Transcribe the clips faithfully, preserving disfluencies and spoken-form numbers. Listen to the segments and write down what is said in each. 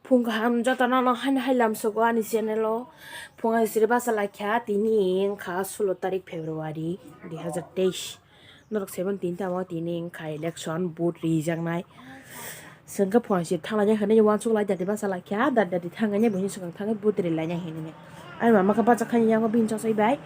Phung kaham jotono no haino hai lamsogo ani channel o. Phung hai siri basa laikha tini wngkha sulo tarik February dui hazar teis. Norok seventeen tamo tini wngkha election, vote rijaknai. Chwngkhe phung hai siri thanglainai hinwi uansuk lai dadi basa laikha, dadi dadi thangwi buini swkang thangwi vote rilainai hinwi. Ani mama khe bachakha yango bini chosoi bai.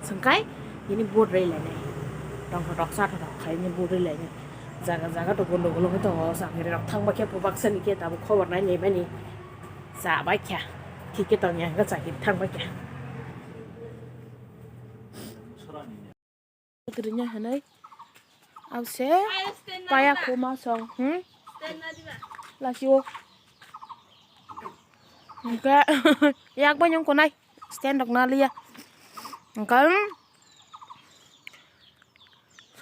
Chwngkai tini vote rilainai. Tongthok toksa thok khaini vote rilainai. Jaga jaga to gondogol wngwi tongo, chakri rok thangba khe bwbak sani khe tabuk khobor nai nai mani. Cha bai kha. Thik khe tong yang khe chakri thang bai kha. Kwrwini hinwi abse paya kuma song, hmm? Lasio. Hwnkhe yak bai nung kunai stand rok na liya. Hwnkhe, hmm,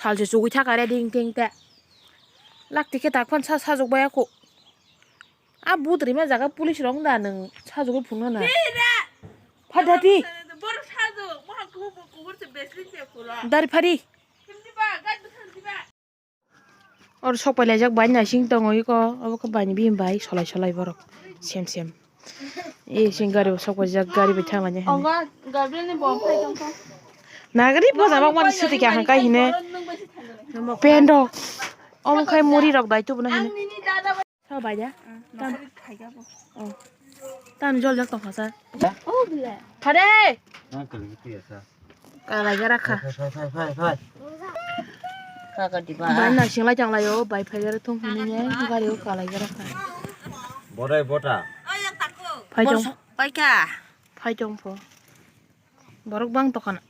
salse chugui thaka re ding ding te. Lak tike tak phan sa sajok bai aku. A but rima jaga police rong da nung sajugui phunukna na. Phadati. Dari phari. Or sok pai laijak bai naising tongo iko, obo khe bai ni bihim bai solai solai borok sem sem. E sing gari bo sok paijak, gari bai thang laijak. Nagari bo jabak mani suti kha kai hine. Pendo. Omo khai muri rok dai tu bo na hine. Sa bai da? Tam. Oh. Tam jol jak tong kha sa. Phare. Kalai ga rakha. Phai, phai, phai, phai, phai. Bai na singlai tang lai o, bai phai ga thung hini ye, gari o kalai ga rakha. Borai bota. Phai tong. Paika. Phai tong pho. Borok bang tokana.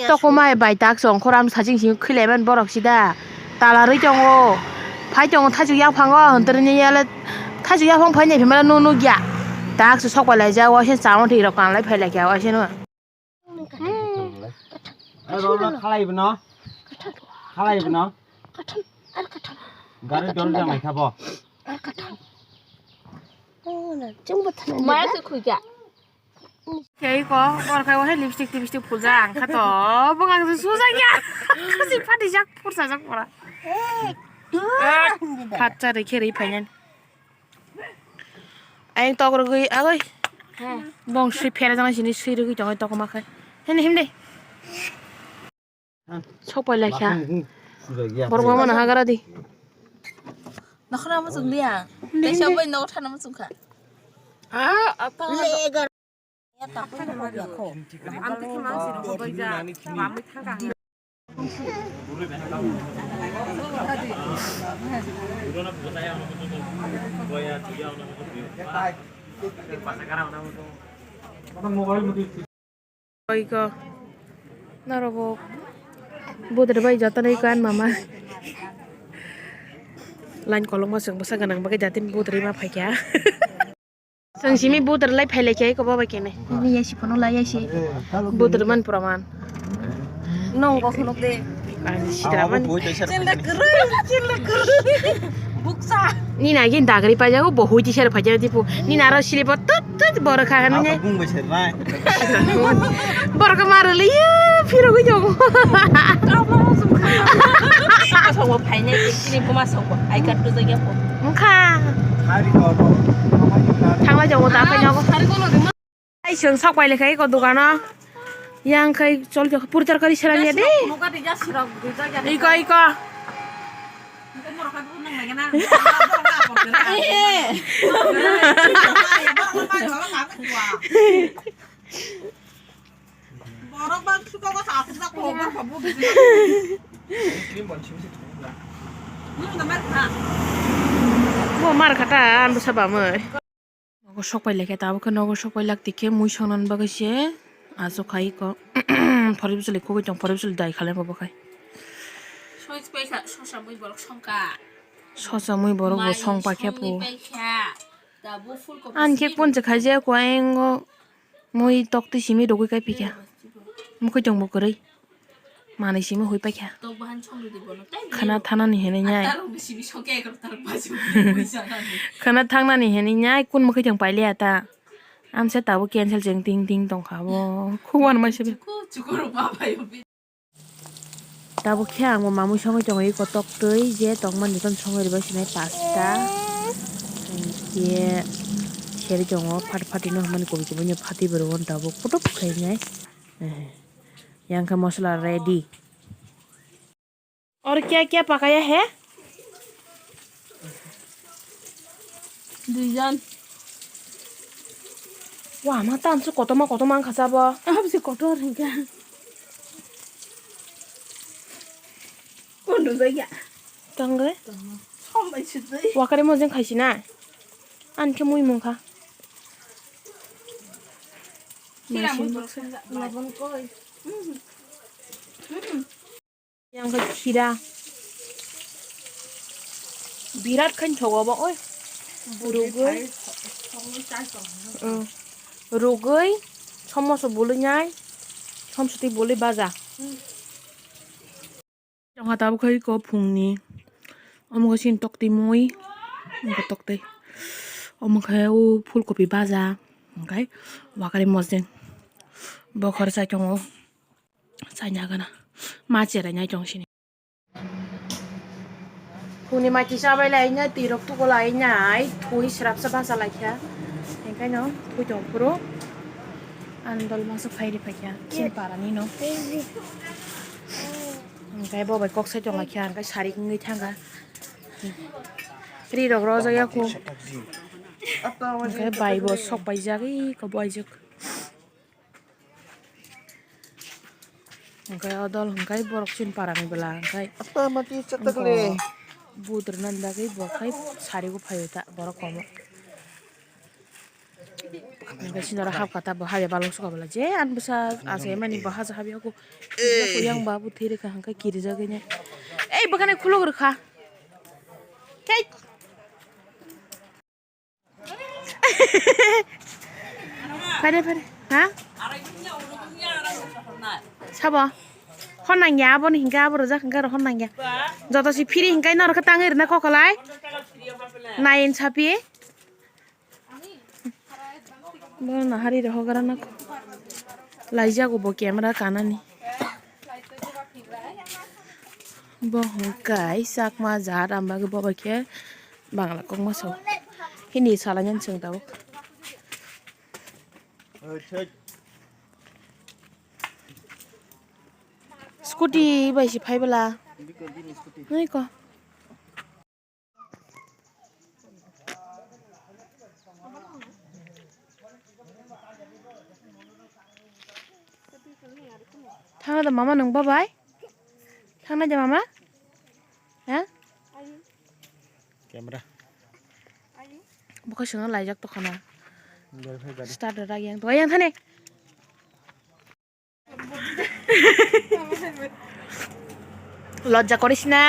Toko mai bai tak song khoram sajing sing khilai man borok sida. Talarwi tongo. Phai tongo thaichuk yaphango, hontoni yale thaichuk yaphang phai nai phimala no nukya. Tak su sok pai laijak, waise chama thwi rok kanlai phai laikya, waise no. Eh, rolo khalai bwno. Khalai bwno. Gari dol jang lai kha bo. Maya se khuikya. Kei ko, bor khai wahe lipstick tipstick phuljak, ang kha to, bwkang se sujak ya. Kasi phatijak, phursajak pura. Phatsa rikhe ri phainan. Ayang tok rwgwi agoi. Bong sui phera jana sini sui rwgwi tongo tokma khai. Hini himde. Sok pai lai kha. Borok mama no hagara di. Nokhra mo chung liya. Tei sabai nogo thana mo chung kha. Ah, apa? Oi ko. Norok bo budre bai jotono iko ani mama. Line kolokma chwng bwsa gwnang bagwi jatini budre ma phaikha. Chwng simi budre lai phailaikha iko bo bai kene. Nini yasi phano lai yasi. Budre man praman. Nong bo phunuk de. Ani sitra mani. Chinda kwrwi, chinda kwrwi. Buksa. Nini agi dagri pajago, bo hui tisar pajago dipu. Nini aro silibo tut tut boro kha hanu ne. Boro kha maro liya, phiro gui jogo. Sobo phaine, chini buma sobo. Ai kat tu jagya po. Mkha. Thangla jogo ta kanya go. Ai, chwng sok pai le khai ko dogano. Yang khai chol jo purchar kari sera niya de. Iko, iko. Bo mar khata, ang bwsa bamwi. Nogo sok pai laikha, tabuk khe nogo sok pai lak tikhe mui songna bagwi se achuk khai ko. Phori bwswli khugui tong, phori bwswli dai khalai bo khai. Sosa mui borok songkha. Sosa mui borok bo song paikha po. Ani khe punche khaijak ko, ayang o mui tok twi simi rwgwi kai phikha. Mukhwtwng bo kwrwi. Manwi simi hui paikha. Khana thanani hinwi nyai. Khana thangnani hinwi nyai kun mukhwtwng pailiya ta. Amsa tabuk cancel cheng ting ting tongkha bo. Khubani masa. Tabuk khe ang bo mamui songwi tongo iko tok twi je tongmani jotono songwi rwbai sinai pasta. Ye seri tongo, phat phat no hwnmani kubui kubui no phatwi bo rw-o tabuk, kotor khlainai. Eh, yang khe masala ready. Aur kya kya pakaya hai? Duijon. Wah, ma tan su kotorma kotorma wngkha sabo. Abse kotor hwnkha. Kondo jaya. Tangre? Sombai sujai. Wakare mojeng khaisi na? An khe mui mungkha. Kira mui mungkha. Labon koi. Yang khe khira. Birat khe thogo bo oi. Rugwi. Rugwi. Somoso bului nai. Somsoti bului baja. Chongha tabuk khai ko phungni. Omo khe chini toktwi mui. Omo khe toktwi. Omo khe o phulkopi baja. Hwnkhe wakari mojeng. Bokhor chai tongo. Chaina gana. Ma cherai nai tong sini. Phungni maiti chabai lai na, twi rok tuku lai nai, thui srapsa bacha lai kha. Hwnkhe no thui tong phuru. Ang dol masa phai ri phai kha. Chin para ni no. Hwnkhe bo bai kok sai tong lai kha, hwnkhe sari wngwi thang kha. Ri rok rojak ya khu. Hwnkhe bai bo sok bai jak, iko bo aijak. Hwnkhe o dol hwnkhe borok chini parani bwla hwnkhe Apa mati chatak le? Budrwna bagwi bo khai sarigo phaio ta borok komo. Hwnkhe sinaro hapkha ta bo habya balok suka bwla je ani bwsa aswk mani bo haja habya kho. Yang ba bo thwi rwkha hwnkhe kirijagwi ne. Ei bwkhani khuluk rwkha. Kei. Phaide, phaide. Ha? Sabo? Hor nangya, aboni hingke abo rwjak hingke aro hor nangya. Joto si phiri hingke norokhe tangwi rwna kokolai. Nayen sapi. Bo nahari rohogra nako. Laijago bo camera kanani. Bo hwnkhe chakma jat, ang bagwi bo bai khe Bangla kokma sao. Hindi salainani chwng tabuk. Scooty bai se phai bwla. Nui ko. Thangna da mama nwng babai? Thangna da mama? Ha? Camera. Bokha swngo laijak tokha na. Start rak yang to yang thani. লজ্জা করিস না।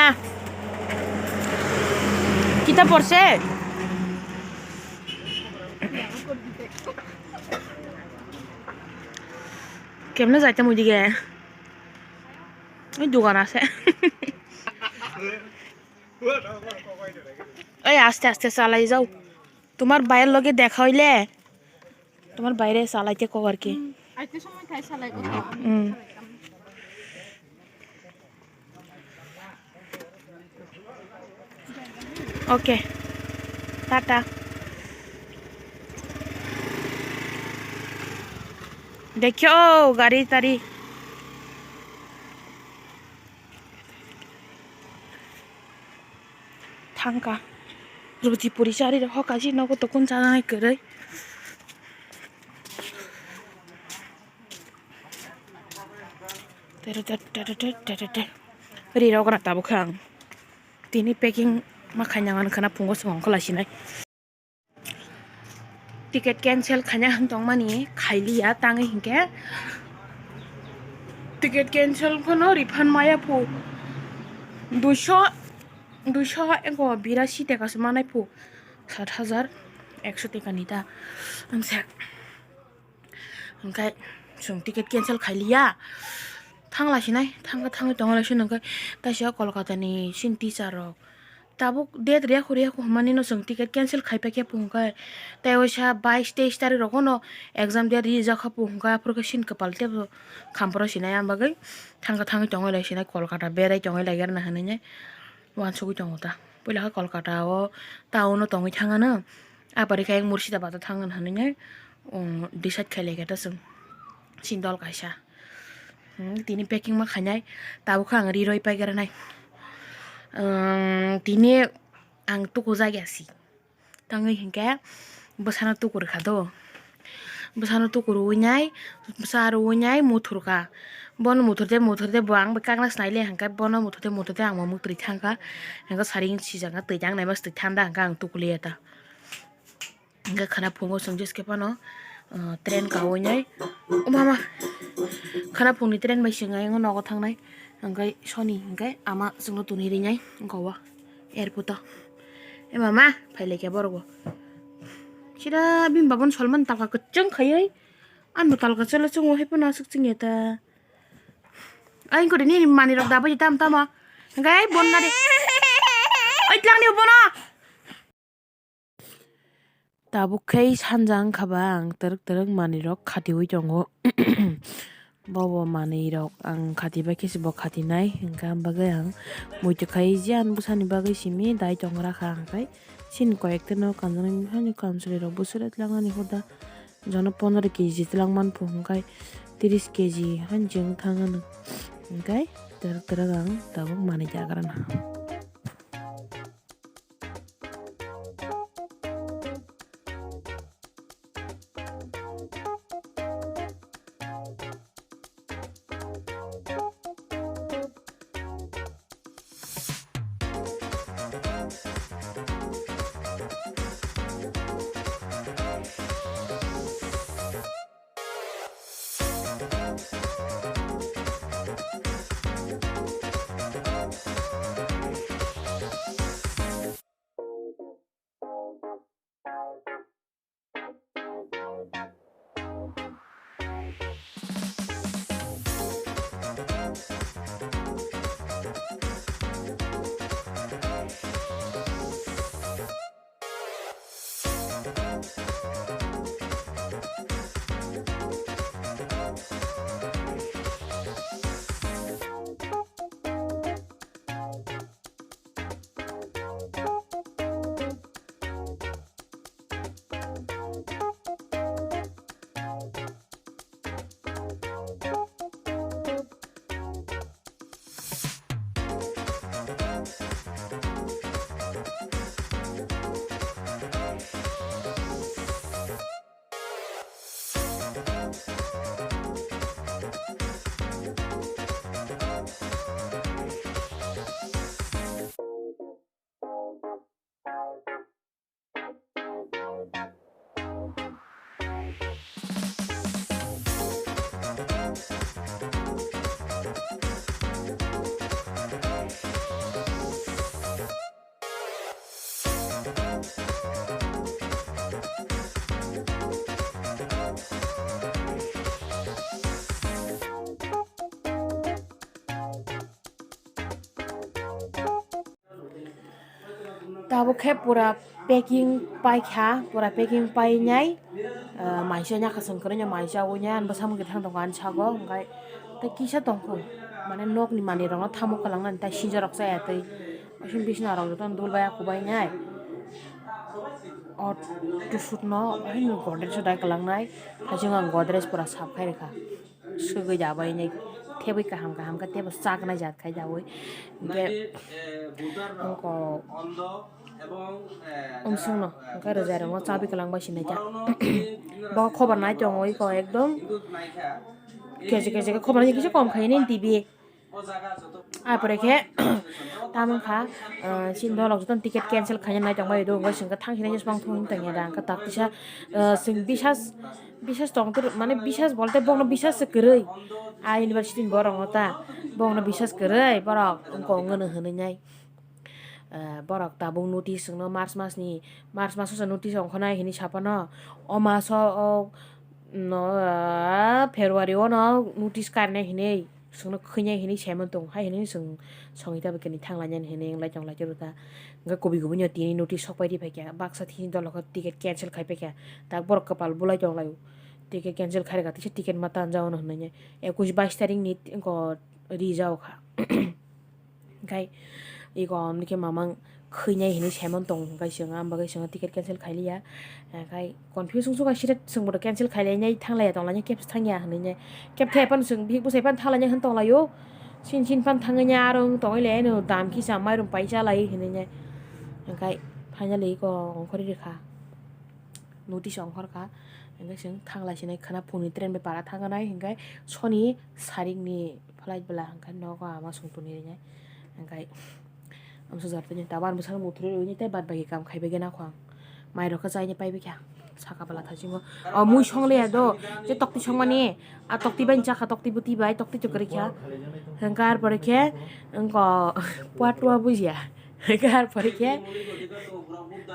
কিতা পড়ছে? কেমনে যাইতাম ওইদিকে? ওই দোকান আছে। এই আস্তে আস্তে চালাই যাও। তোমার ভাইয়ের লগে দেখা হইলে তোমার বাইরে চালাইতে কও আর কি। হুম, আইতে সময় তাই চালাই কথা। হুম। ওকে, টাটা। দেখো গাড়ি টাড়ি। Thangka. Ruti puri chari rok hoka si nogo tokun chanai kwrwi. Tere tere tere tere tere tere. Ri rok na tabuk khe ang. Tini packing ma khaina ang khana phungo song khwlai sinai. Ticket cancel khaina hwn tongmani khailiya tangwi hinkhe ticket cancel phano refund maya phu duiso duiso ego birasi taka se manai phu sat hajar ekso taka ni ta wngse hinkhe chwng ticket cancel khailiya thangla sinai thangkha thangwi tongla sino hinkhe kaisa Kolkata ni sini teacher rok. Tabuk date riya khu riya khu hwnmani no chwng ticket cancel khai paikhe phunukhe. Tei waisa bais teis tarik rogo no exam date rijak kha phunukhe, aphuru khe sini kwpal teibo khamporo sinai, ang bagwi thangkha thangwi tongwi lai sinai, Kolkata berai tongwi lai gana hinwi nai uansugwi tongo ta. Puila khe Kolkata o town o tongwi thangano, Apari khe ang Murshidabad o thangna hinwi, um, decide khai laikha ta chwng. Chini dol kaisa. Hmm, tini packing ma khainai. Tabuk khe ang ri roi pai gra nai. Um, tini ang tuku jagya si. Tangwi hinkhe bwsano tuku rwkha do. Bwsano tuku rwui nai, bwsa rwui nai muthurkha. Bono muthurde muthurde bo ang bai kakna snai le hinkhe bono muthurde muthurde ang bo muktwi thangkha. Hinkhe saring sijak na twi tang nai mas twi thanda hinkhe ang tuku liya ta. Hingke khana phungo chwng jeske phano, ah, train kawi nai. O mama, khana phungni train bai chwng ayang nogo thangnai. Hingke soni hingke ama chwngno tuni rinai wngkha o airport o. E mama, phailai khe borok bo. Sida bini babon solmani talka kwchwng khaiwi. Ano talka chwla chwngo hai phano aswk chwngya ta. Ai, wngkha de nini manwi rok da bai tam tamo. Hingke ai bonna de. Ai, tlangni bono. Tabuk khe sanja wngkha ba ang twrwk twrwk manwi rok khatiui tongo. Bobo manwi rok ang khati bai khe se bo khati nai, hwnkhe ang bagwi ang muitu khai jia ani bwsani bagwi simi dai tongra kha, hwnkhe chini koi ekta no kanjaknai bwsani kamchwlwi rok bwswk tlangani hoda jono pondro keji twlang man phu, hwnkhe tris keji han jeng thang ano, hwnkhe twrwk twrwk ang tabuk manwi jagra na. Tabuk khe pura packing paikha, pura packing painai, ah, maisa nya khasang kwrwino maisa ui nai, ani bwsamo kwthang tongo ani sago, hwnkhe tei kisa tongkhu, mane nokni manwirokno tamo kwlangnani tei sinjorok chaya twi, bising bising norok jotono dul bai ya kubai nai. O tusukno haino Godrej o dai kwlangnai, haichwng ang Godrej pura sap khai rwkha. Swgwi da bai nai thebwi kaham kaham khe teibo chaknai jat khai da ui. Hwnkhe wngkha o umsongno hwnkhe rwjairokno chabi kwlang bai sinai kha. Bo khobor nai tongo iko ekdom kechi kechi khe khobor nai kisa kom khai nini T V. Apore khe tamo kha, ah, chini dolok jotono ticket cancel khaina nai tongbai do, wngkha chwng khe thang hinai se bang thung tongya da, hwnkhe tak kisa, ah, chwng bisas, bisas tong mane bisas bolte bokno bisas se kwrwi. A university ni borok no ta bokno bisas kwrwi borok wngkha wngwi hinwi nai. Ah, borok tabuk notice wngno March mas ni, March maso se notice ongkhonai hinwi saphano, o maso o no, ah, February o no notice karnai hinwi. Chwngno khwinai hinwi saimantong, hai hinwi chwng songwi ta bwkhe ni thanglainani hinwi wnglai tonglaijak ta. Hwnkhe kubui kubui no tini notice sokpai riphaikha, baksa thini dolok khe ticket cancel khaipaikha, tak borok kwpal bulai tonglaio, ticket cancel khairokha, tisa ticket ma tanjao hwnwi. Ekush bais tarik ni eko rijao kha. Kai ego amni khe mamang khwinai hinwi saimon tong, hwnkhe chwng am bagwi chwng ticket cancel khailiya. Hwnkhe confuse wngsuka side chwng bodo cancel khailainai thanglaiya tonglainai kebsa thangya hinwi nai. Kebthai phano chwng bihik bwsai phano thanglainai hwn tonglaio. Sin sin phano thangwi nai aro wng tongwi lai ano dam kisa mairum pai chalai hinwi nai. Hwnkhe finally ego ongkhorwi rwkha. Notice ongkhorkha. Hwnkhe chwng thanglai sinai khwna phungni train bai para thangnai hwnkhe soni sarikni flight bwla hwnkhe nogo ama songtoni rinai. Hwnkhe amso jar tini tabo ang bwsano muthuri rwini tei bad bagi kam khaibai gana kho ang. Mai rok khe chaini paibai kha saka bwla thasingo. O mui song leya do, je tokti songmani, a tokti bai chakha, tokti bwtwi bai, tokti chukri kha. Hwnkhe ar pore khe wngkha puatwa bujia. Hwnkhe ar pore khe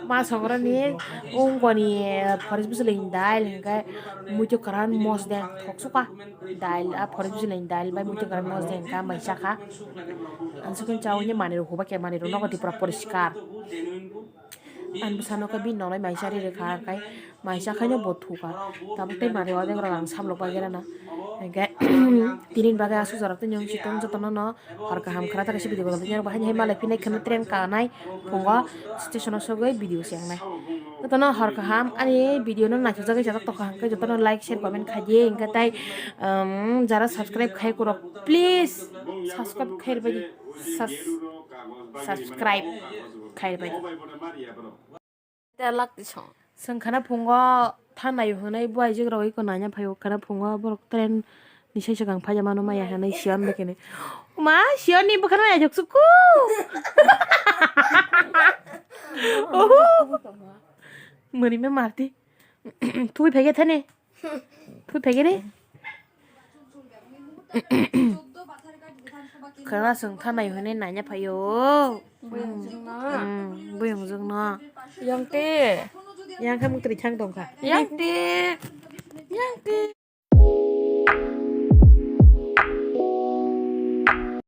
ma songrani wngkoni forest bwswlwini dail hwnkhe muitu kwran mosdeng thoksuka. Dail, a forest bwswlwini dail bai muitu kwran mosdeng hwnkhe mai chakha. Ang sukhe chaui manwi rok huba khe manwi rok nogo Tripura poriskar. Ang bwsano khe bini nongnai mai chari rwkha, hwnkhe mai chakhaino bo thukha. Tabuk tei manwi odek rok ang samlok bai gana. Hwnkhe tini bagwi aswk jorok tei nwng chitong jotono no hor kaham khwna ta kaisa video kotor tini rok bahai hai malai phinai khwna train kanai phungo station o sogwi video se wngnai. Jotono hor kaham ani video no naithokjagwi chajak tongkha hwnkhe jotono like, share, comment khaidi hwnkhe tai, um, jara subscribe khai kwrwk please subscribe khai rwbaidi. Subscribe khai rwbaidi. Te lak ti song. Chwng khana phungo thanai hwnwi buaijwk rok iko naina phaio khana phungo borok train ni sai swkang phaida mano maya hwnwi Siyan bai kene. Ma Siyan ni bwkhano naijak suku. Oho. Mani me marti. Thui phege thani. Thui phege re. Khana chwng thanai hwnwi naina phaio. Buyung jwngno. Hmm, buyung jwngno. Yang te. Yang khe muktrwi thang tongkha. Yang te. Yang te.